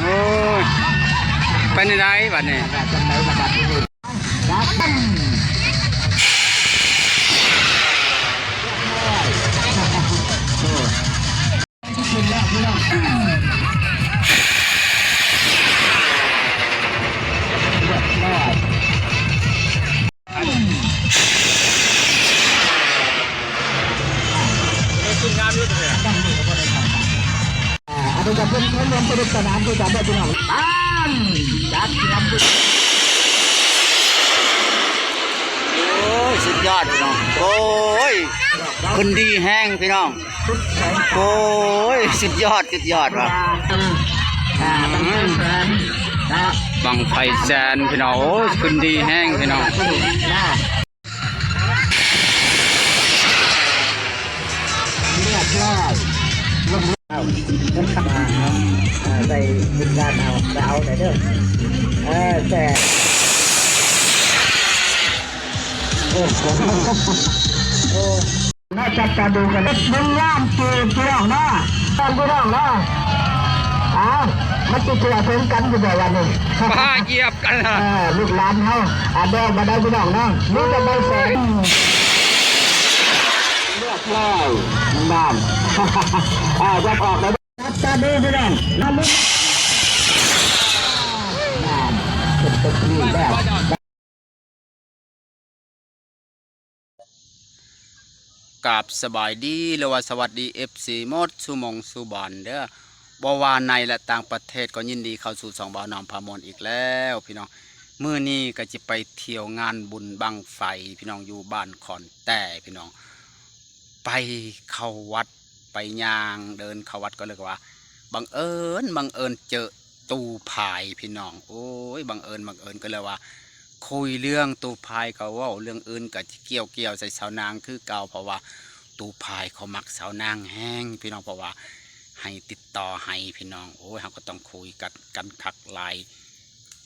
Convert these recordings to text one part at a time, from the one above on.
ໂອ້ຍ ເປັນຈັ່ງໃດບັດນີ້? ອັນນີ້ກໍເປັນຄວາມສະໜຸກສະໜານຄືກັນເດີພີ່ນ້ອງ. ໂອ້ຍ ສຸດຍອດພີ່ນ້ອງ ໂອ້ຍ ຂຶ້ນດີແຮງພີ່ນ້ອງ. ໂອ້ຍ ສຸດຍອດ ສຸດຍອດວ່າ ບັ້ງໄຟແສນພີ່ນ້ອງ. ໂອ້ຍ ຂຶ້ນດີແຮງພີ່ນ້ອງ. ເອົາ ເອົາ ໃສ່ຕິດການເອົາ ເອົາໄດ້ເດີ ເອີ ແຕ່ ໂອ້ໂຫ ໂອ້ ມາຈັບຕາດູກັນເລີຍ ໜຶ່ງລ້ານກີບ ພີ່ນ້ອງເນາະ ທ່ານພີ່ນ້ອງເນາະ. ອ້າວ ມັນຊິທົ່ວເຖິງກັນຢູ່ບໍ່ວະນີ້ ຟ້າຢຽບກັນ ເອີ ລູກຫຼານເຮົາ ອາ ແບກມາໄດ້ພີ່ນ້ອງເນາະ ມີແຕ່ໃບແສນ ຮຽບຮ້ອຍ ນັ້ນ ອາ ຢາກອອກແລ້ວ ຈັບຕາດູພີ່ນ້ອງ ນຳ ນັ້ນ ເປັນຕົວນີ້ແລ້ວ. ກາບສະບາຍດີ ຫຼືວ່າສະຫວັດດີ ເອັຟຊີ ໝົດສູ່ໝ່ອງສູ່ບ່ອນເດີ ບໍ່ວ່າໃນ ແລະ ຕ່າງປະເທດ ກໍຍິນດີເຂົ້າສູ່ຊ່ອງບ່າວນ້ອມພາມ່ວນອີກແລ້ວພີ່ນ້ອງ. ມື້ນີ້ກໍຈະໄປທ່ຽວງານບຸນບັ້ງໄຟພີ່ນ້ອງ ຢູ່ບ້ານຂອນແຕ້ພີ່ນ້ອງ. ໄປເຂົ້າວັດ ໄປຍ່າງເດີນເຂົ້າວັດ ກໍເລີຍວ່າ ບັງເອີນ ບັງເອີນເຈີຕູ້ພາຍພີ່ນ້ອງ. ໂອ້ຍ ບັງເອີນ ບັງເອີນ ກໍເລີຍວ່າ ຄຸຍເລື່ອງຕູ້ພາຍ ກໍເວົ້າເລື່ອງອື່ນ ກໍຈະກ່ຽວໆໃສ່ສາວນາງຄືເກົ່າ ເພາະວ່າຕູ້ພາຍເຂົາມັກສາວນາງແຮງພີ່ນ້ອງ ເພາະວ່າໃຫ້ຕິດຕໍ່ໃຫ້ພີ່ນ້ອງ. ໂອ້ຍ ເຮົາກໍຕ້ອງຄຸຍກັນ ກັນຄັກຫຼາຍ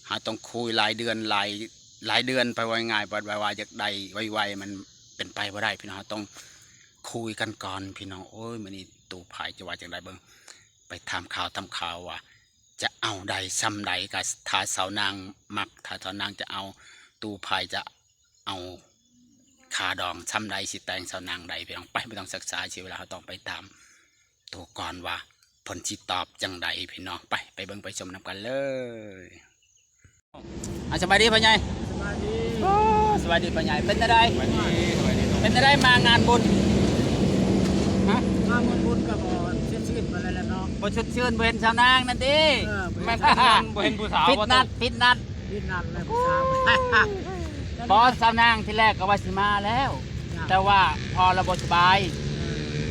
ເຮົາຕ້ອງຄຸຍຫຼາຍເດືອນ ຫຼາຍ ຫຼາຍເດືອນໄປ ເວົ້າງ່າຍໆ ແບບວ່າຢາກໄດ້ໄວໆ ມັນເປັນໄປບໍ່ໄດ້ພີ່ນ້ອງ ເຮົາຕ້ອງຄຸຍກັນກ່ອນພີ່ນ້ອງ. ໂອ້ຍ ມື້ນີ້ຕູ້ພາຍຈະວ່າຈັ່ງໃດ ເບິ່ງ ໄປຖາມຂ່າວ ຖາມຂ່າວວ່າ ຈະເອົາໄດ້ຊ່ຳໃດ ກະຖ້າສາວນາງມັກ ຖ້າສາວນາງຈະເອົາ ຕູ້ພາຍຈະເອົາຄ່າດອງຊ່ຳໃດ ຊິແຕ່ງສາວນາງໃດ ພີ່ນ້ອງ. ໄປ ບໍ່ຕ້ອງສຶກສາເສຍເວລາ ເຮົາຕ້ອງໄປຖາມໂຕກ່ອນວ່າເພິ່ນຊິຕອບຈັ່ງໃດ ພີ່ນ້ອງ. ໄປ ໄປເບິ່ງໄປຊົມນຳກັນເລີຍ. ອ່າ ສະບາຍດີພໍ່ໃຫຍ່. ສະບາຍດີ. ໂອ້ ສະບາຍດີພໍ່ໃຫຍ່ ເປັນຈັ່ງໃດ? ສະບາຍດີ ສະບາຍດີ. ເປັນຈັ່ງໃດມາງານບຸນ? ຮະ? ມາງານບຸນກໍບໍ່ຊື່ນໆ ປານໃດແລ້ວເນາະ ບໍ່ຊື່ນ ບໍ່ເຫັນສາວນາງນັ້ນຕິ. ເອີ ບໍ່ເຫັນສາວນາງ ບໍ່ເຫັນຜູ້ສາວ ຜິດນັດ ຜິດນັດ ຜິດນັດແລ້ວຜູ້ສາວ. ບໍ່ ສາວນາງທີແລກກໍວ່າຊິມາແລ້ວ ແຕ່ວ່າພໍ່ລາວບໍ່ສະບາຍ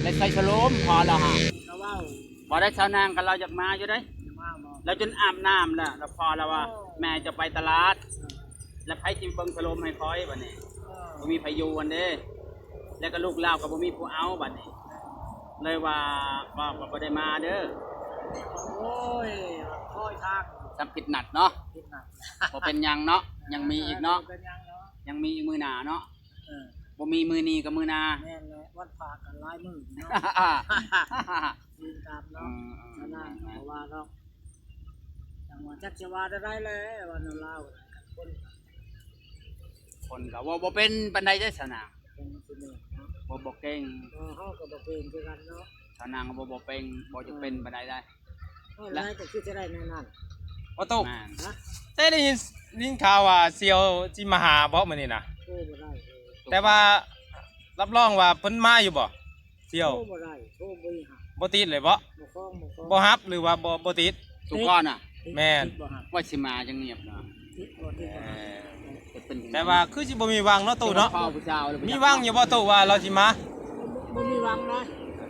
ເອີ ເລີຍໃສ່ສະໂລມພໍ່ລາວຫາ ກໍເວົ້າ ບໍ່ໄດ້ ສາວນາງກໍລາວຢາກມາຢູ່ເດ້ ລາວຈົນອາບນ້ຳແລ້ວ ລາວພໍລາວວ່າ ແມ່ຈະໄປຕະຫຼາດ ແລ້ວໃຜຊິເບິ່ງສະໂລມໃຫ້ຂ້ອຍບາດນີ້ ບໍ່ມີໃຜຢູ່ຫັ້ນເດ້ ແລ້ວກໍລູກລາວກໍບໍ່ມີຜູ້ເອົາບາດນີ້ ເລີຍວ່າ ບໍ່ ບໍ່ ບໍ່ໄດ້ມາເດີ. ໂອ້ຍ ຄອຍທາງ ສຳຜິດນັດເນາະ ຜິດນັດ ບໍ່ເປັນຫຍັງເນາະ ຍັງມີອີກເນາະ ຍັງມີອີກມື້ໜ້າເນາະ. ເອີ ບໍ່ມີມື້ນີ້ກໍມື້ໜ້າ ແມ່ນແຫຼະ ວັນພະກໍຫຼາຍມື້ເນາະ. ຊິຕາມເນາະ ເອີ ເອີ ອັນນັ້ນ ແມ່ນໆ ບໍ່ວ່າດອກ ຈັ່ງວ່າຈັກຊິວ່າແນວໃດແຫຼະ ວ່າແນວລາວ ຄົນ ຄົນກໍເວົ້າບໍ່ເປັນປານໃດເດ້ ສາວນາງ ເປັນຊິເໜືອເນາະ ບໍ່ ບໍ່ເກັ່ງ ເອີ ເຮົາກໍບໍ່ເກັ່ງຄືກັນເນາະ ສາວນາງກໍບໍ່ ບໍ່ເປັນ ບໍ່ຈະເປັນປານໃດໄດ໋. ເອີ ແລ້ວກໍຄືຈະໄດ້ແນວນັ້ນ ບໍ່ຕົກ ແມ່ນ ຮະ? ແຕ່ໄດ້ຍິນ ໄດ້ຍິນຂ່າວວ່າສ່ຽວຊິມາຫາບໍ່ມື້ນີ້ນະ? ໂອ້ ບໍ່ໄດ້ເລີຍ ແຕ່ວ່າຮັບຮອງວ່າເພິ່ນມາຢູ່ບໍ່? ສ່ຽວ ໂທບໍ່ໄດ້ ໂທບໍ່ຮັບ ບໍ່ຕິດເລີຍບໍ່? ບໍ່ຄອງ ບໍ່ຄອງ ບໍ່ຮັບ ຫຼືວ່າບໍ່ ບໍ່ຕິດ? ສຸກອນນະ ແມ່ນ ຕິດບໍ່ຮັບ ວ່າຊິມາຈັ່ງງຽບເນາະ ຕິດບໍ່ຕິດບໍ່ຮັບ ເອີ ແຕ່ວ່າຄືຊິບໍ່ມີຫວັງເນາະ ຕູ້ເນາະ ມີຫວັງຢູ່ບໍ່ຕູ້ວ່າລາວຊິມາ? ບໍ່ ບໍ່ມີຫວັງເລີຍ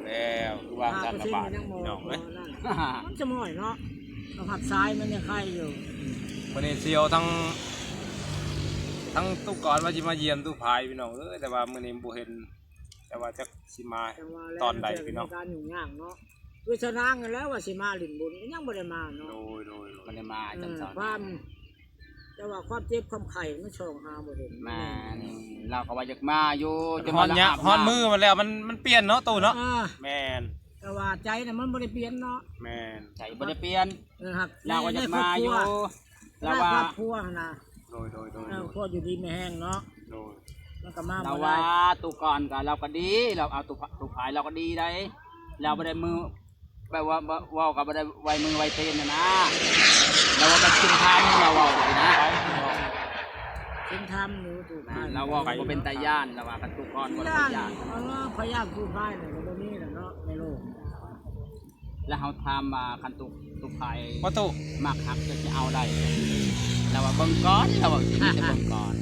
ແລ້ວຄືວ່າສັນລະບາດພີ່ນ້ອງເອີຍ ມັນຈະໝ້ອຍເນາະ ຕ້ອງຮັບສາຍມັນຍັງໄຄຢູ່. ມື້ນີ້ສ່ຽວທັງ ທັງຕູ້ກອນວ່າຊິມາຢ້ຽມຕູ້ພາຍພີ່ນ້ອງເອີຍ ແຕ່ວ່າມື້ນີ້ບໍ່ເຫັນ ແຕ່ວ່າຈັກຊິມາຕອນໃດພີ່ນ້ອງ ການຫຍຸ້ງຍາກເນາະ ຄືສາວນາງຫັ້ນແຫຼະວ່າຊິມາຫຼິ້ນບຸນ ກໍຍັງບໍ່ໄດ້ມາເນາະ ໂດຍ ໂດຍ ໂດຍ ບໍ່ໄດ້ມາ ເອີ ຈັ່ງຊັ້ນ ຄວາມ ແຕ່ວ່າຄວາມເຈັບຄວາມໄຂ້ມັນສ່ອງຫາບໍ່ເຫັນ ແມ່ນ ລາວກໍວ່າຢາກມາຢູ່ ຮອດຍາມ ຮອດມື້ມາແລ້ວ ມັນ ມັນປ່ຽນເນາະ ຕູ້ເນາະ ເອີ ແມ່ນ ແຕ່ວ່າ ໃຈນະມັນບໍ່ໄດ້ປ່ຽນເນາະ. ແມ່ນ ໃຈບໍ່ໄດ້ປ່ຽນ. ເອີ ຮັກ ລາວກໍຢາກມາຢູ່ ໃນຄອບຄົວ ລາວວ່າ ໃນຄອບຄົວຫັ້ນນະ. ໂດຍ ໂດຍ ໂດຍ ເອີ ໂດຍ ຄອບຄົວຢູ່ດີມີແຮງເນາະ. ໂດຍ ມັນກໍມາ ລາວວ່າ ບໍ່ໄດ້ ຕູ້ກ່ອນກໍລາວກໍດີ ລາວເອົາຕູ້ ຕູ້ພາຍລາວກໍດີໄດ໋ ລາວບໍ່ໄດ້ມື ແບບວ່າ ເວົ້າ ເວົ້າກໍບໍ່ໄດ້ໄວມືໄວຕີນຫັ້ນນະ ແລ້ວວ່າແບບເປັນທຳ ລາວເວົ້າຈັ່ງຊີ້ນະ ເປັນທຳຢູ່ຕູ້ພາຍ ລາວເວົ້າກໍບໍ່ເປັນຕາຢ້ານ ລາວວ່າຄັນຕູ້ກ່ອນບໍ່ໄດ້ຢ້ານ ເອີ ພະຍາມຕູ້ພາຍນີ້ກໍບໍ່ມີແລ້ວເນາະໃນໂລກ ແລ້ວເຮົາຖາມວ່າຄັນຕູ້ ຕູ້ພາຍບໍ່ຕູ້ມັກຮັກຈະເອົາໄດ້ ລາວວ່າເບິ່ງກ່ອນ ລາວວ່າຊິມີແຕ່ເບິ່ງກ່ອນ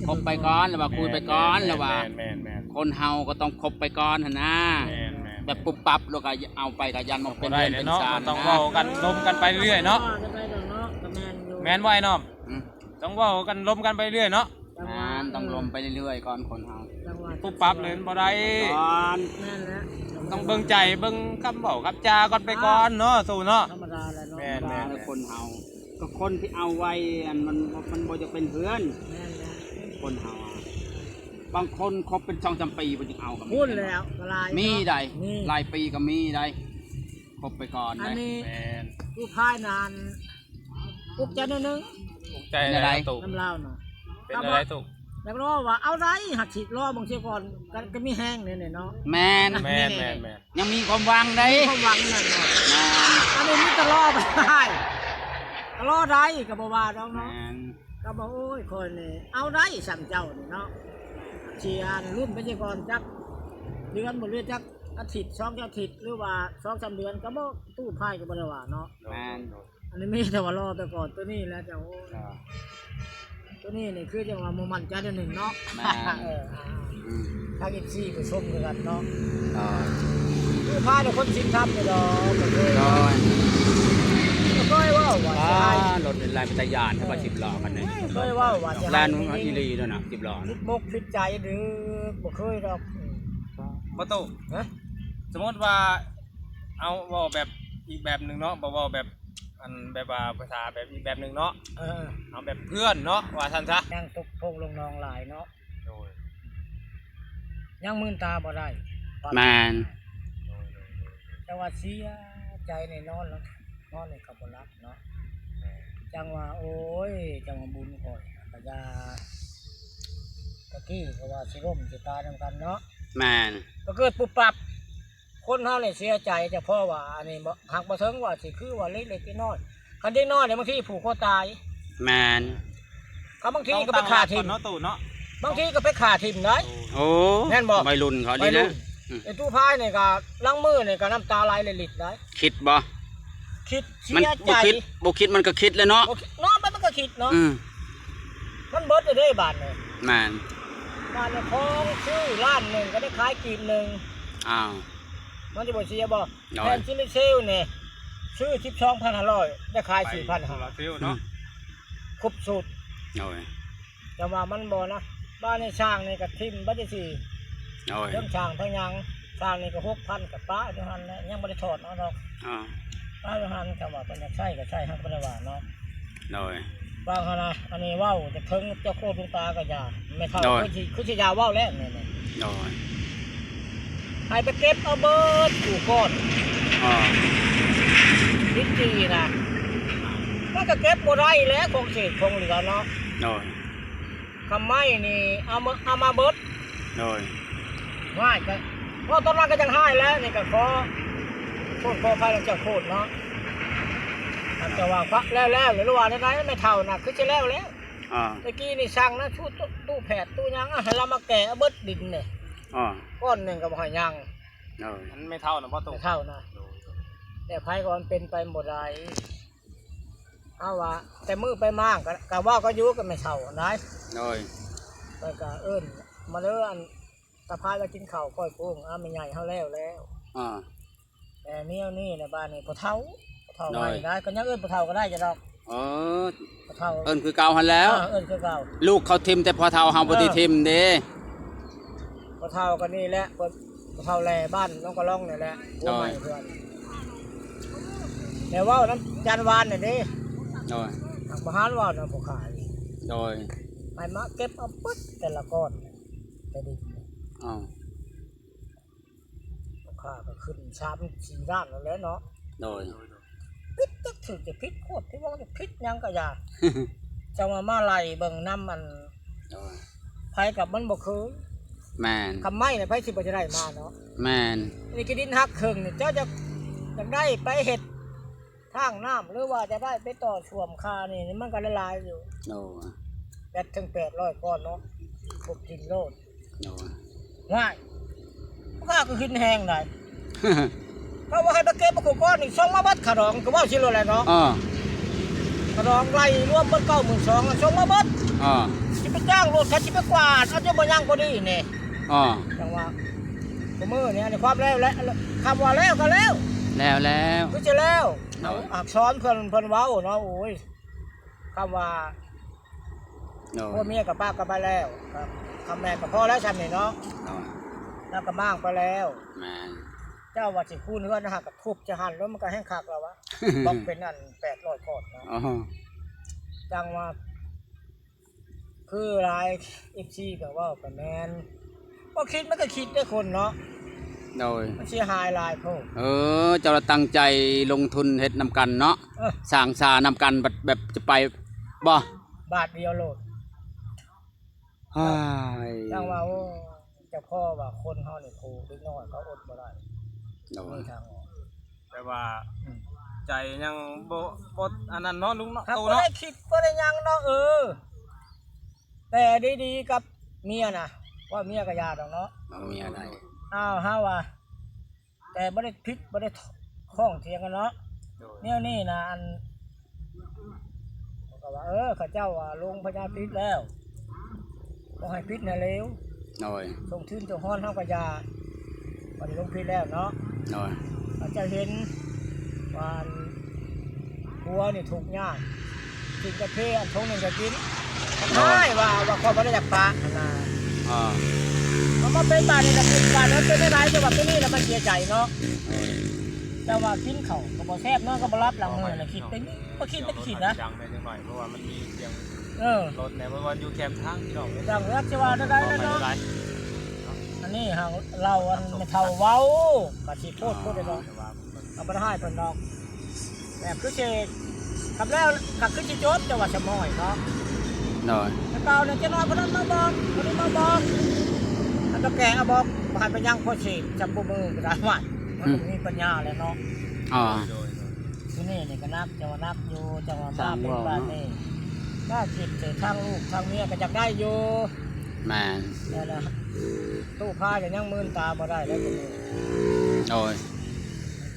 ຄົບໄປກ່ອນ ລາວວ່າຄຸຍໄປກ່ອນ ລາວວ່າ ແມ່ນໆໆ ຄົນເຮົາກໍຕ້ອງຄົບໄປກ່ອນຫັ້ນນະ ແມ່ນໆ ແບບປຸບປັບແລ້ວກໍເອົາໄປກໍຢ້ານມາເປັນເຮືອນເປັນຊານ ຕ້ອງເວົ້າກັນລົມກັນໄປເລື້ອຍເນາະ ແມ່ນບໍ່ອ້າຍນ້ອມ? ອືມ ຕ້ອງເວົ້າກັນລົມກັນໄປເລື້ອຍເນາະ ແມ່ນ ຕ້ອງລົມໄປເລື້ອຍໆກ່ອນຄົນເຮົາ ປຸບປັບເລີຍມັນບໍ່ໄດ້ ແມ່ນແຫຼະ ຕ້ອງເບິ່ງໃຈເບິ່ງຄຳເວົ້າຄຳຈາກ່ອນໄປກ່ອນເນາະ ຕູ້ເນາະ ທຳມະດາແຫຼະເນາະ ແມ່ນໆ ຄົນເຮົາ ກໍຄົນທີ່ເອົາໄວ້ ອັນມັນ ມັນບໍ່ຢາກເປັນເພື່ອນ ແມ່ນແຫຼະ ຄົນເຮົາ ບາງຄົນຄົບເປັນສອງສາມປີເພິ່ນຈຶ່ງເອົາກໍມີ ພຸ້ນແຫຼະ ກໍຫຼາຍ ມີໄດ໋ ມີ ຫຼາຍປີກໍມີໄດ໋ ຄົບໄປກ່ອນ ອັນນີ້ ແມ່ນ ຜູ້ພາຍນັ້ນ ອຸກໃຈໜ້ອຍໜຶ່ງ ອຸກໃຈແນວໃດ? ຕູ້ ນຳລາວນະ ເປັນແນວໃດຕູ້? ຢາກລໍວ່າເອົາໄດ້ ຫາກຊິລໍເບິ່ງເສຍກ່ອນ ກໍ ກໍມີແຮງແນ່ໆເນາະ ແມ່ນ ແມ່ນໆໆ ຍັງມີຄວາມຫວັງໄດ໋ ມີຄວາມຫວັງນັ້ນເນາະ ແມ່ນ ອັນນີ້ມີແຕ່ລໍໄປ ກໍລໍໄດ້ ກໍບໍ່ວ່າດອກເນາະ ແມ່ນ ກໍບອກ ໂອ້ຍ ຂ້ອຍນີ້ເອົາໄດ້ຊ່ຳເຈົ້ານີ້ເນາະ ຊິ ອັນ ລຸ້ນໄປເສຍກ່ອນ ຈັກເດືອນບໍ່ ຫຼື ຈັກອາທິດ ສອງອາທິດ ຫຼືວ່າສອງສາມເດືອນ ກໍບໍ່ ຕູ້ພາຍກໍບໍ່ໄດ້ວ່າເນາະ ແມ່ນ ອັນນີ້ມີແຕ່ວ່າລໍໄປກ່ອນ ໂຕນີ້ແຫຼະເຈົ້າ ໂຕນີ້ນີ້ຄືຈັ່ງວ່າບໍ່ໝັ້ນໃຈໜ້ອຍໜຶ່ງເນາະ ແມ່ນ ເອີ ອ່າ ອືມ ທາງເອັຟຊີກໍຊົມຄືກັນເນາະ ອ່າ ຄືພາດຄົນສິນທຳນີ້ດອກ ບໍ່ເຄີຍ ໂດຍ ບໍ່ເຄີຍເວົ້າວ່າ ອ່າ ຊິໃຫ້ ລົດເປັນລາຍເປັນຕາຢ້ານ ເອີ ວ່າສິບລໍ້ຄັນນີ້ ບໍ່ເຄີຍເວົ້າວ່າຊິໃຫ້ ແລ່ນອີ່ຫຼີໂດນນະ ສິບລໍ້ ຜິດມົກຜິດໃຈ ຫຼື ບໍ່ເຄີຍດອກ ອືມ ບໍ່ຕູ້ ຮະ ສົມມຸດວ່າ ເອົາເວົ້າແບບອີກແບບໜຶ່ງເນາະ ບໍ່ເວົ້າແບບ ອັນ ແບບວ່າພາສາແບບອີກແບບໜຶ່ງເນາະ ເອີ ເອົາແບບເພື່ອນເນາະ ວ່າຊັ້ນຊະ ຍັງຕົກລົງລົງນອງຫຼາຍເນາະ ໂດຍ ຍັງມື່ນຕາບໍ່ໄດ້ ແມ່ນ ໂດຍ ໂດຍ ໂດຍ ແຕ່ວ່າເສຍໃຈແນ່ນອນລະ ນອນນີ້ກໍບໍ່ຫຼັບເນາະ ແມ່ນ ຈັ່ງວ່າ ໂອ້ຍ ຈັ່ງວ່າບຸນຂ້ອຍກະຢ່າ ຕະກີ້ກໍວ່າຊິລົ້ມຊິຕາຍນຳກັນເນາະ ແມ່ນ ກໍເກີດປຸບປັບ ຄົນເຮົານີ້ເສຍໃຈ ຈະເພາະວ່າອັນນີ້ບໍ່ ຫາກບໍ່ເຖິງວ່າຊິຄືວ່າເລັກໆນ້ອຍໆ ຄັນເດັກນ້ອຍນີ້ບາງທີຜູກຄໍຕາຍ ແມ່ນ ເຂົາບາງທີກໍໄປຂ້າຖິ້ມເນາະ ຕູ້ເນາະ ບາງທີກໍໄປຂ້າຖິ້ມໄດ໋ ໂອ້ ແມ່ນບໍ່ ໄວລຸ້ນເຂົານີ້ນະ ໄອ້ຕູ້ພາຍນີ້ກໍລາງມື້ນີ້ກໍນ້ຳຕາໄຫຼລິດໆໄດ໋ ຄິດບໍ່? ຄິດ ເສຍໃຈ ບໍ່ຄິດ ບໍ່ຄິດມັນກໍຄິດແຫຼະເນາະ ບໍ່ຄິດ ນອນໄປມັນກໍຄິດເນາະ ອືມ ມັນເບິດແລ້ວເດ້ບາດນີ້ ແມ່ນ ບາດນີ້ຂອງຊື້ລ້ານໜຶ່ງກໍໄດ້ຂາຍກີບໜຶ່ງ ອ້າວ ມັນຈະບໍ່ເສຍບໍ່? ໂດຍ ແຜ່ນຊິລິເຊວນີ້ຊື້ສິບສອງພັນຫ້າຮ້ອຍ ໄດ້ຂາຍສີ່ພັນຫ້າ ໂຊລາເຊວເນາະ ອືມ ຄົບສູດ ໂດຍ ແຕ່ວ່າມັນບໍ່ນະ ບາດນີ້ຊ່າງນີ້ກໍຖິ້ມເບິດຈັ່ງຊີ້ ໂດຍ ເຖິງຊ່າງທັງຫຍັງ ຊ່າງນີ້ກໍຫົກພັນ ກໍປະຢູ່ຫັ້ນແຫຼະ ຍັງບໍ່ໄດ້ຖອດເອົາດອກ ອ່າ ປະຢູ່ຫັ້ນ ຄຳວ່າເພິ່ນຢາກໃຊ້ກໍໃຊ້ ເຮົາກໍບໍ່ໄດ້ວ່າເນາະ ໂດຍ ຟັງຫັ້ນນະ ອັນນີ້ເວົ້າຈາກເທິງເຈົ້າໂຄດວງຕາກໍຢ່າ ແມ່ເຖົ້າ ໂດຍ ຄືຊິ ຄືຊິຢ່າເວົ້າແລ້ວນີ້ ໂດຍ ໃຫ້ໄປເກັບເອົາເບິດຢູ່ກ່ອນ ອ່າ ດິນຈີ່ນະ ມັນກໍເກັບບໍ່ໄດ້ແຫຼະ ຂອງເສດຂອງເຫຼືອເນາະ ໂດຍ ຄຳໄມ້ນີ້ເອົາມາ ເອົາມາເບິດ ໂດຍ ຮ້າຍກໍ ເພາະຕອນນັ້ນກໍຍັງຮ້າຍແຫຼະ ນີ້ກໍຂໍໂທດຂໍອະໄພນຳເຈົ້າໂຄດເນາະ ອາດຈະວ່າ ແລ້ວໆ ຫຼືວ່າແນວໃດ ແມ່ເຖົ້ານະ ຄືຊິແລ້ວແລ້ວ ອ່າ ແຕ່ກີ້ນີ້ສັ່ງນະ ຕູ້ ຕູ້ແຜດຕູ້ຫຍັງ ໃຫ້ລາວມາແກ່ເອົາເບິດດິນນີ້ ອ່າ ກ້ອນໜຶ່ງກໍບໍ່ໃຫ້ຍັງ ເອີ ອັນແມ່ເຖົ້ານະບໍ່ ແມ່ເຖົ້ານະ ແຕ່ໃຜກໍມັນເປັນໄປບໍ່ໄດ້ ເຮົາວ່າ ແຕ່ມື້ໄປມາກໍ ກໍເວົ້າກັນຢູ່ກັບແມ່ເຖົ້າຫັ້ນໃດ ໂດຍ ເພິ່ນກໍເອີ້ນມາເດີ ອັນ ຕາພາຍມາກິນເຂົ້າກ້ອຍໂປ່ງ ອາ ແມ່ໃຫຍ່ເຮົາແລ້ວແລ້ວ ອ່າ ແຕ່ແນວນີ້ແຫຼະ ບາດນີ້ພໍ່ເຖົ້າ ພໍ່ເຖົ້າໃໝ່ໄດ໋ ກໍຍັງເອີ້ນພໍ່ເຖົ້າກໍໄດ້ຢູ່ດອກ ເອີ ພໍ່ເຖົ້າ ເອີ້ນຄືເກົ່າຫັ້ນແຫຼ້ວ ເອີ ເອີ້ນຄືເກົ່າ ລູກເຂົາຖິ້ມແຕ່ພໍ່ເຖົ້າ ເຮົາບໍ່ໄດ້ຖິ້ມເດ້ ພໍ່ເຖົ້າກໍນີ້ແຫຼະ ພໍ່ເຖົ້າແຫຼບ້ານໜອງກະລ່ອງນີ້ແຫຼະ ໂດຍ ຜົວໃໝ່ເພິ່ນ ແຕ່ເວົ້ານຳຈັນວານນີ້ເດ້ ໂດຍ ຫາກບໍ່ຫັນເວົ້ານຳຜູ້ຂາຍ ໂດຍ ໃຫ້ມາເກັບເອົາເບິດແຕ່ລະກ້ອນ ແຕ່ດິນ ອ້າວ ຄ່າກໍຂຶ້ນສາມສີ່ລ້ານແລ້ວແຫຼະເນາະ. ໂດຍ ຜິດຈັກຖືກຈະຜິດ ໂຄດທີ່ເວົ້າຈະຜິດຫຍັງກໍຢ່າ ເຈົ້າວ່າມາໄລ່ເບິ່ງນຳອັນ ໂດຍ ໃຜກັບມັນບໍ່ເຄີຍ. ແມ່ນ ຄຳໄມ້ນະ ໃຜຊິບໍ່ຈະໄດ້ມາເນາະ. ແມ່ນ ນີ້ທີ່ດິນຫັກເຄິ່ງນີ້ ເຈົ້າຈະ ຢາກໄດ້ໄປເຮັດ ທາງນ້ຳ ຫຼືວ່າຈະໄດ້ໄປຕໍ່ຊ່ວມຄ່ານີ້ ມັນກໍຫຼາຍໆຢູ່. ໂດຍ ແປດເຖິງແປດຮ້ອຍກ້ອນເນາະ ຄົບກິນໂລດ. ໂດຍ ວ້າຍ ຄ່າກໍຂຶ້ນແຮງໄດ໋ ເຂົາວ່າໃຫ້ມາເກັບມາຄຸກກ້ອນນີ້ ສົ່ງມາເບິດຄ່າດອງ ກໍເວົ້າຊິໂລດແຫຼະເນາະ. ເອີ ຄ່າດອງໄລ່ລວມເບິດເກົ້າໝື່ນສອງ ສົ່ງມາເບິດ. ເອີ ຊິໄປຈ້າງລົດ ເຂົາຊິໄປກວາດເອົາ ຈະບໍ່ຍັງບໍ່ດີນີ້. ເອີ ຈັ່ງວ່າ ຊຸມື້ນີ້ ອັນນີ້ຄວາມແລ້ວແຫຼະ ຄຳວ່າແລ້ວກໍແລ້ວ ແລ້ວແລ້ວ ຄືຊິແລ້ວ. ໂດຍ ອັກສອນເພິ່ນ ເພິ່ນເວົ້າເນາະ. ໂອ້ຍ ຄຳວ່າ ໂດຍ ຜົວເມຍກໍປະກັນໄປແລ້ວ ກໍ ຄຳແມ່ນກໍພໍແລ້ວຊ່ຳນີ້ເນາະ. ໂດຍ ແລ້ວກໍມ້າງໄປແລ້ວ. ແມ່ນ ເຈົ້າວ່າຊິຄູນເຮືອນຫັ້ນ ຫາກະທຸບຈະຫັ້ນ ແລ້ວມັນກໍແຮ່ງຄັກແລ້ວວະ ບອກເປັນອັນແປດຮ້ອຍກ້ອນເນາະ. ອໍ ຈັ່ງວ່າ ຄືຫຼາຍເອັຟຊີກໍເວົ້າກໍແມ່ນ ບໍ່ຄິດມັນກໍຄິດເດ້ຄົນເນາະ. ໂດຍ ມັນເສຍຫາຍຫຼາຍໂພດ. ເອີ ເຈົ້າລະຕັ້ງໃຈລົງທຶນເຮັດນຳກັນເນາະ. ເອີ ສ້າງສານຳກັນ ແບບ ແບບຈະໄປບໍ່? ບາດດຽວໂລດ. ເຮີ້ຍ ຈັ່ງວ່າ ໂອ້ ເຈົ້າພໍ່ວ່າຄົນເຮົານີ້ ຜູ້ເດັກນ້ອຍເຂົາອົດບໍ່ໄດ້. ໂດຍ ມີທາງອອກ. ແຕ່ວ່າ ອືມ ໃຈຍັງບໍ່ ບໍ່ອັນນັ້ນເນາະລຸງເນາະ ຫາກ ໂຕ ບໍ່ ເນາະ ໄດ້ຄິດບໍ່ໄດ້ຫຍັງເນາະ. ເອີ ແຕ່ດີໆກັບເມຍນະ ເວົ້າເມຍກໍຢ່າດອກເນາະ. ເອົາເມຍໄດ້ ອ້າວ ເຮົາວ່າ ແຕ່ບໍ່ໄດ້ຜິດ ບໍ່ໄດ້ຂ້ອງຖຽງກັນເນາະ. ໂດຍ ແນວນີ້ນະ ອັນ ເຂົາກໍວ່າ ເອີ ເຂົາເຈົ້າວ່າລົງພະຍາພິດແລ້ວ ບໍ່ໃຫ້ຜິດໃຫ້ເລວ. ໂດຍ ສົ່ງທຶນຕົວຮອນເຮົາກໍຢ່າ ບໍ່ໄດ້ລົງຜິດແລ້ວເນາະ. ໂດຍ ເຂົາເຈົ້າເຫັນວ່າ ອັນ ຜົວນີ້ທຸກຍາກ ກິນກາເຟອັນຖົງໜຶ່ງກໍກິນ. ໂດຍ ອ້າຍວ່າ ວ່າຂ້ອຍບໍ່ໄດ້ຢາກປະຫັ້ນນະ. ອ່າ ເອົາມາເປັນບາດນີ້ລະ ເປັນບາດແລ້ວເປັນໄດ້ຫຼາຍ ແຕ່ວ່າເປັນນີ້ລະມັນເສຍໃຈເນາະ. ໂດຍ ແຕ່ວ່າກິນເຂົ້າກໍບໍ່ແຊບ ນອນກໍບໍ່ຫຼັບ ຫຼັງມື້ລະຄິດໄປນີ້ ບໍ່ຄິດໄປຄິດນະ ດັງແດ່ຈັກໜ້ອຍ ເພາະວ່າມັນມີສຽງ ເອີ ລົດແດ່ ເພາະວ່າຢູ່ແຄມທາງພີ່ນ້ອງເອີຍ ຈັ່ງເລີຍຊິວ່າໄດ້ແລ້ວເນາະ. ອັນນີ້ຫາເລົ່າ ອັນແມ່ເຖົ້າເວົ້າກໍຊິໂພດໂພດເດາະ ເອົາບໍ່ໄດ້ໃຫ້ເພິ່ນດອກ. ແບບຄືຊິ ຄັນແລ້ວກໍຄືຊິຈົບ ແຕ່ວ່າສະໝອຍເນາະ. ໂດຍ ແຕ່ເກົ່ານີ້ຈະນ້ອຍຜູ້ນັ້ນມາບອກ ຜູ້ນີ້ມາບອກ ອັນຕະແກອາບອກ ບໍ່ໃຫ້ໄປຍັງພໍຊິຈຳບໍ່ມືກໍໄດ້ວ່າ ມັນກໍບໍ່ມີປັນຍາແລ້ວເນາະ. ອໍ ໂດຍ ໂດຍ ໂດຍ ທີ່ນີ້ນີ້ກໍໜັກ ເຈົ້າວ່າໜັກຢູ່ ເຈົ້າວ່າມາເປັນບາດນີ້ ມາຄິດໃສ່ທາງລູກທາງເມຍກໍຢາກໄດ້ຢູ່. ແມ່ນ ແລ້ວນະ ຕູ້ພາຍກໍຍັງມື່ນຕາບໍ່ໄດ້ແລ້ວ ໂດຍ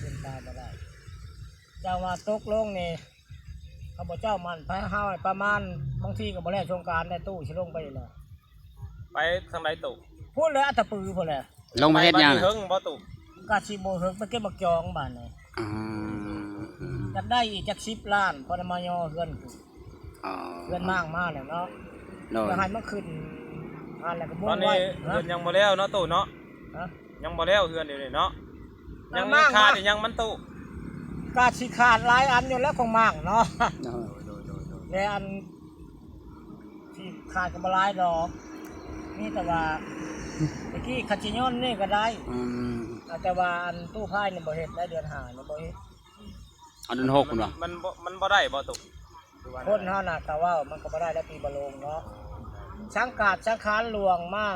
ມື່ນຕາບໍ່ໄດ້. ເຈົ້າວ່າຕົກລົງນີ້ ຂ້າພະເຈົ້າໝັ້ນພະເຮົາປະມານ ບາງທີກໍບໍ່ແລ້ວສົງການໄດ້ ຕູ້ຊິລົງໄປແລ້ວ. ໄປທາງໃດຕູ້? ພຸ້ນແຫຼະ ອັດຕະປືພຸ້ນແຫຼະ. ລົງໄປເຮັດຫຍັງ? ໄປເຖິງບໍ່ຕູ້? ກະຊິບໍ່ເຖິງ ໄປເກັບໝາກຈອງບາດນີ້. ອືມ ຢາກໄດ້ອີກຈັກສິບລ້ານ ພໍໄດ້ມາຍໍເຮືອນ. ອໍ ເຮືອນມ້າງມາແລ້ວເນາະ. ໂດຍ ຢາກໃຫ້ມັນຂຶ້ນຫັ້ນແຫຼະກໍມຸ່ງໄວ້. ຕອນນີ້ເຮືອນຍັງບໍ່ແລ້ວເນາະຕູ້ເນາະ? ຮະ? ຍັງບໍ່ແລ້ວເຮືອນດຽວນີ້ເນາະ. ຍັງ ຍັງຂາດອີຫຍັງມັນຕູ້? ກະຊິຂາດຫຼາຍອັນຢູ່ແລ້ວຂອງມ້າງເນາະ. ໂດຍ ໂດຍ ໂດຍ ໂດຍ ແລະ ອັນທີ່ຂາດກໍບໍ່ຫຼາຍດອກ ມີແຕ່ວ່າ ຕະກີ້ຄັນຊິຍ້ອນນີ້ກໍໄດ້. ອືມ ແຕ່ວ່າອັນຕູ້ພາຍນີ້ບໍ່ເຮັດໄດ້ ເດືອນຫ້ານີ້ບໍ່ເຮັດ. ເອົາເດືອນຫົກພຸ້ນວ່າ ມັນບໍ່ ມັນບໍ່ໄດ້ບໍ່ຕູ້? ຄົນເຮົານະ ຖ້າເວົ້າມັນກໍບໍ່ໄດ້ແລ້ວ ປີມະໂລງເນາະ. ສັງກາດສັງຂານຫຼວງມາ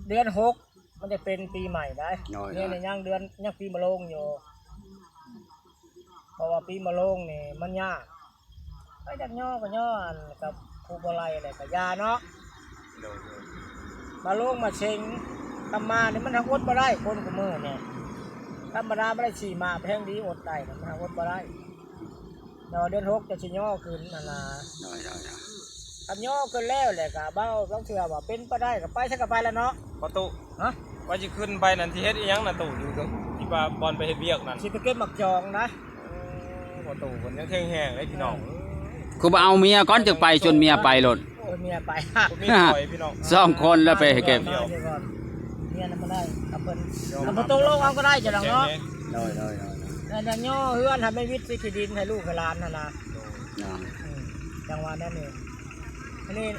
ເດືອນຫົກ ມັນຈະເປັນປີໃໝ່ໄດ໋. ໂດຍ ນີ້ຍັງເດືອນ ຍັງປີມະໂລງຢູ່ ເພາະວ່າປີມະໂລງນີ້ມັນຍາກ. ໃຜຢາກຍໍກໍຍໍ ອັນກັບຜູ້ບໍ່ໄລ່ແຫຼະກໍຢ່າເນາະ. ໂດຍ ໂດຍ ມາໂລງມາເຊັງ ກຳມານີ້ມັນຫາອົດບໍ່ໄດ້ ຄົນຄູ່ມື້ນີ້ ທຳມະດາບໍ່ໄດ້ຂີ່ມ້າແພງດີອົດໄດ້ ມັນຫາອົດບໍ່ໄດ້. ແຕ່ວ່າເດືອນຫົກຈະຊິຍໍຂຶ້ນຫັ້ນນະ. ໂດຍ ໂດຍ ໂດຍ ຄັນຍໍຂຶ້ນແລ້ວແຫຼະກະເວົ້າ ລາງເທື່ອວ່າເປັນໄປໄດ້ກະໄປໃສກະໄປແລ້ວເນາະ. ບໍ່ຕູ້ ຮະ? ວ່າຊິຂຶ້ນໄປນັ້ນ ຊິເຮັດອີຫຍັງນະຕູ້ ຢູ່ທີ່ວ່າບ່ອນໄປເຮັດວຽກນັ້ນ? ຊິໄປເກັບໝາກຈອງນະ. ໂອ້ ບໍ່ຕູ້ເພິ່ນຍັງແຂງແຮງເດ້ພີ່ນ້ອງ. ເອີ ຄືບໍ່ເອົາເມຍກ່ອນຈຶ່ງໄປ ຊົນເມຍໄປໂລດ. ໂອ້ຍ ເມຍໄປ ບໍ່ມີຂ້ອຍພີ່ນ້ອງ ສອງຄົນແລ້ວໄປເກັບ. ເມຍນຳບໍ່ໄດ້ ເອົາເພິ່ນ ເອົາເພິ່ນຕົກລົງເອົາກໍໄດ້ ຈະດອກເນາະ. ໂດຍ ໂດຍ ໂດຍ ໂດຍ ແລ້ວຍໍເຮືອນໃຫ້ແມ່ວິດ ຊິຂີ້ດິນໃຫ້ລູກໃຫ້ຫຼານຫັ້ນນະ. ໂດຍ ເນາະ ອືມ ຈັ່ງວ່າແນວນີ້. ອັນນີ້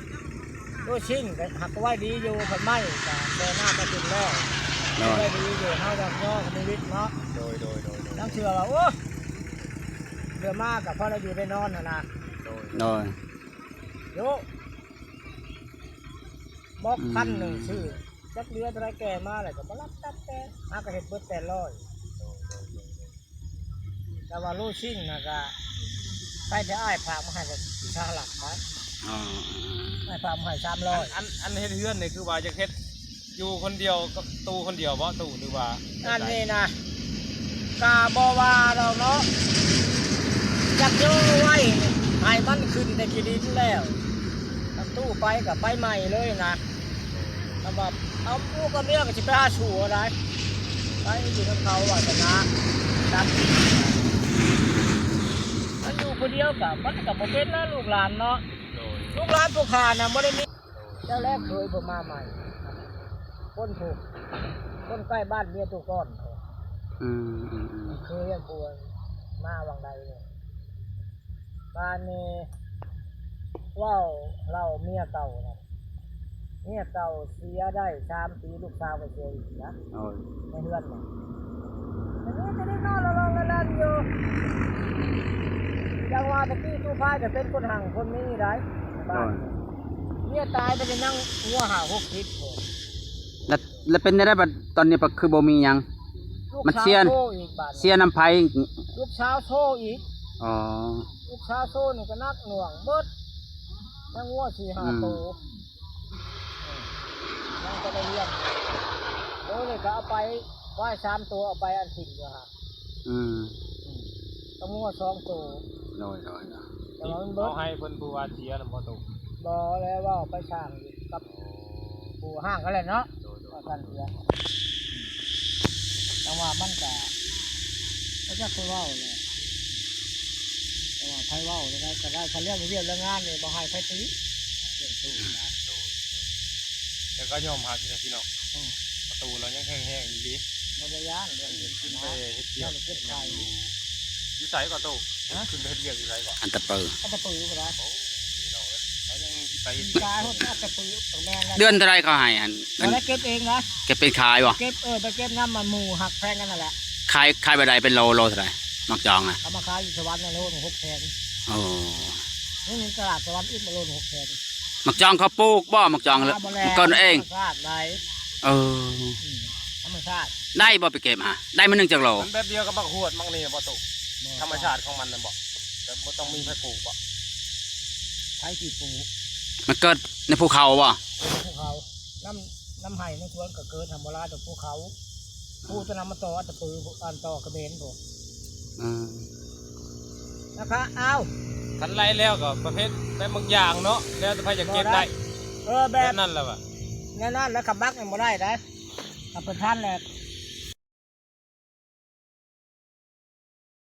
ໂຕຊິງກໍຫາກໄວ້ດີຢູ່ ພັນໄມ້ກໍແຊ່ນ້ຳມາກິນແລ້ວ. ໂດຍ ໄດ້ດີຢູ່ ເຮົາຢາກເນາະ ຊີວິດເນາະ ໂດຍ ໂດຍ ໂດຍ ໂດຍ ລາງເທື່ອວ່າ ໂອ້ ເຫຼືອມາກໍພໍໄດ້ຢູ່ໄດ້ນອນຫັ້ນນະ ໂດຍ ໂດຍ ໂຍ ບອກ ອືມ ພັນໜຶ່ງຊື້ ຈັກເຫຼືອເທົ່າໃດ ແກ່ມາແລ້ວກໍບໍ່ລັບຕັບແຕ່ ຫາກໍເຮັດເບິດແປດຮ້ອຍ ໂດຍ ໂດຍ ໂດຍ ໂດຍ ແຕ່ວ່າໂລຊິງນະກະ ໄປແຕ່ອ້າຍຝາກມາໃຫ້ ສະຫະລັດໄປ ອໍ ອ້າຍຝາກມາໃຫ້ສາມຮ້ອຍ ອັນ ອັນເຮັດເຮືອນນີ້ຄືວ່າຢາກເຮັດຢູ່ຄົນດຽວກັບຕູ້ຄົນດຽວບໍ່ຕູ້ ຫຼືວ່າ ອັນນີ້ນະ ກະບໍ່ວ່າດອກເນາະ ຢາກໂຍໄວ້ໃຫ້ມັນຂຶ້ນແຕ່ຂີ້ດິນແລ້ວ ຄັນຕູ້ໄປກະໄປໃໝ່ເລີຍນະ. ຄຳວ່າເອົາລູກເອົາເມຍກໍຊິໄປຫາສູ່ເອົາໃດ ໄປຢູ່ນຳເຂົາວາສະນາ ຈັກ ມັນຢູ່ຜູ້ດຽວກໍ ມັນກໍບໍ່ເປັນນະ ລູກຫຼານເນາະ ໂດຍ ລູກຫຼານຜູ້ຂ້ານະບໍ່ໄດ້ມີ ແລ້ວແລເຄີຍບໍ່ມາໃໝ່ ຄົນຜູ້ ຄົນໃກ້ບ້ານເມຍຕູ້ກ່ອນ ອືມ ອືມ ອືມ ເຄີຍອັນຜູ້ມາຫວ່າງໃດ ບາດນີ້ເວົ້າເລົ່າເມຍເກົ່ານະ ເມຍເກົ່າເສຍໄດ້ສາມປີ ລູກສາວກໍເສຍອີກນະ ໂອ້ຍ ໃນເຮືອນນະ ອັນນີ້ກໍໄດ້ນອນລະລອງລະແລ່ນຢູ່ ຈັ່ງວ່າແຕ່ກີ້ຕູ້ພາຍກໍເປັນຄົນຮັ່ງຄົນມີໄດ໋ ໂດຍ ເມຍຕາຍໄປໄດ້ຍັງງົວຫ້າຫົກສິບ ແລ້ວ ແລ້ວເປັນແນວໃດບັດຕອນນີ້ ບາດຄືບໍ່ມີຫຍັງ ມັນເສຍ ລູກສາວໂຊອີກບາດນີ້ ເສຍນຳໃຜ ລູກສາວໂຊອີກ ອໍ ລູກສາວໂຊນີ້ກໍໜັກໜ່ວງເບິດ ຍັງງົວສີ່ຫ້າ ອືມ ໂຕ ເອີ ຍັງບໍ່ໄດ້ລ້ຽງ ໂຕນີ້ກໍເອົາໄປ ຄວາຍສາມໂຕເອົາໄປອັນຖິ້ມຢູ່ຫັ້ນ ອືມ ອືມ ກັບງົວສອງໂຕ ໂດຍ ໂດຍ ໂດຍ ແຕ່ວ່າມັນເບິດ ເອົາໃຫ້ເພິ່ນຜູ້ວ່າເສຍນຳບໍ່ຕູ້ ບໍ່ແລ້ວ ເວົ້າໄປສ້າງຢູ່ກັບ ໂອ້ ຜູ້ຮ່າງກັນແຫຼະເນາະ ໂດຍ ໂດຍ ວ່າກັນເສຍ ແຕ່ວ່າມັນກະ ກໍຈັກຄືເວົ້າແຫຼະ ແຕ່ວ່າໃຜເວົ້າແລ້ວກໍໄດ້ ຄັນເລື່ອງວຽກເລື່ອງງານນີ້ບໍ່ໃຫ້ໃຜຕິ ເລື່ອງຕູ້ນະ ໂດຍ ໂດຍ ແຕ່ກໍຍອມຮັບຢູ່ນະພີ່ນ້ອງ ອືມ ປະຕູລາວຍັງແຂງແຮງອີ່ຫຼີ ບໍ່ໄດ້ຢ້ານເລື່ອງນີ້ ຂຶ້ນໄປເຮັດວຽກ ເກັບໄຂ່ ຢູ່ໃສກໍຕູ້ ຮະ ຂຶ້ນໄປເຮັດວຽກຢູ່ໃສກໍ ອັດຕະປື ອັດຕະປືພຸ້ນນະ ໂອ້ຍ ພີ່ນ້ອງເອີຍ ເຮົາຍັງຊິໄປເຮັດວຽກ ຕາຍໂຫດ ອັດຕະປື ແມ່ນແລ້ວ ເດືອນເທົ່າໃດເຂົາໃຫ້ຫັ້ນ ບໍ່ໄດ້ເກັບເອງນະ ເກັບເປັນຂາຍບໍ່ ເກັບ ເອີ ໄປເກັບນຳໝູ່ຮັກແພງກັນຫັ້ນແຫຼະ ຂາຍ ຂາຍແບບໃດ ເປັນໂລ ໂລເທົ່າໃດ ໝາກຈອງນະ ເຂົາມາຂາຍຢູ່ສະຫວັນນະ ໂລໜຶ່ງຫົກແສນ ໂອ້ ນີ້ຕະຫຼາດສະຫວັນອີກ ໂລໜຶ່ງຫົກແສນ ໝາກຈອງເຂົາປູກບໍ່ ໝາກຈອງ ອ່າ ບໍ່ແລ້ວ ເກີດເອງ ທຳມະຊາດໄດ ເອີ ອືມ ທຳມະຊາດ ໄດ້ບໍ່ໄປເກັບຫາ ໄດ້ມື້ໜຶ່ງຈັກໂລ ມັນແບບດຽວກັບໝາກຫວດໝາກນີ້ບໍ່ຕູ້ ບໍ່ ທຳມະຊາດຂອງມັນນັ້ນບໍ່ ແບບບໍ່ຕ້ອງມີໃຜປູກບໍ່ ໃຜຊິປູກ ມັນເກີດໃນພູເຂົາບໍ່ ເອີ ໃນພູເຂົາ ນ້ຳ ນ້ຳໄຮ່ນ້ຳສວນກໍເກີດ ທຳມະຊາດຂອງພູເຂົາ ພູຕົວນັ້ນມັນຕໍ່ອັດຕະປື ອັນຕໍ່ກະເບນພຸ້ນ ອືມ ນະຄະ ອ້າວ ຄັນໄລ່ແລ້ວກໍປະເພດແບບໝາກຢາງເນາະ ແລ້ວແຕ່ໃຜຢາກເກັບໄດ້ ບໍ່ໄດ້ ເອີ ແບບ ແບບນັ້ນແຫຼະວະ ແນວນັ້ນແຫຼະ ຄັນໝາກນີ້ບໍ່ໄດ້ໃດ ຄັນເພິ່ນທັນແລ້ວ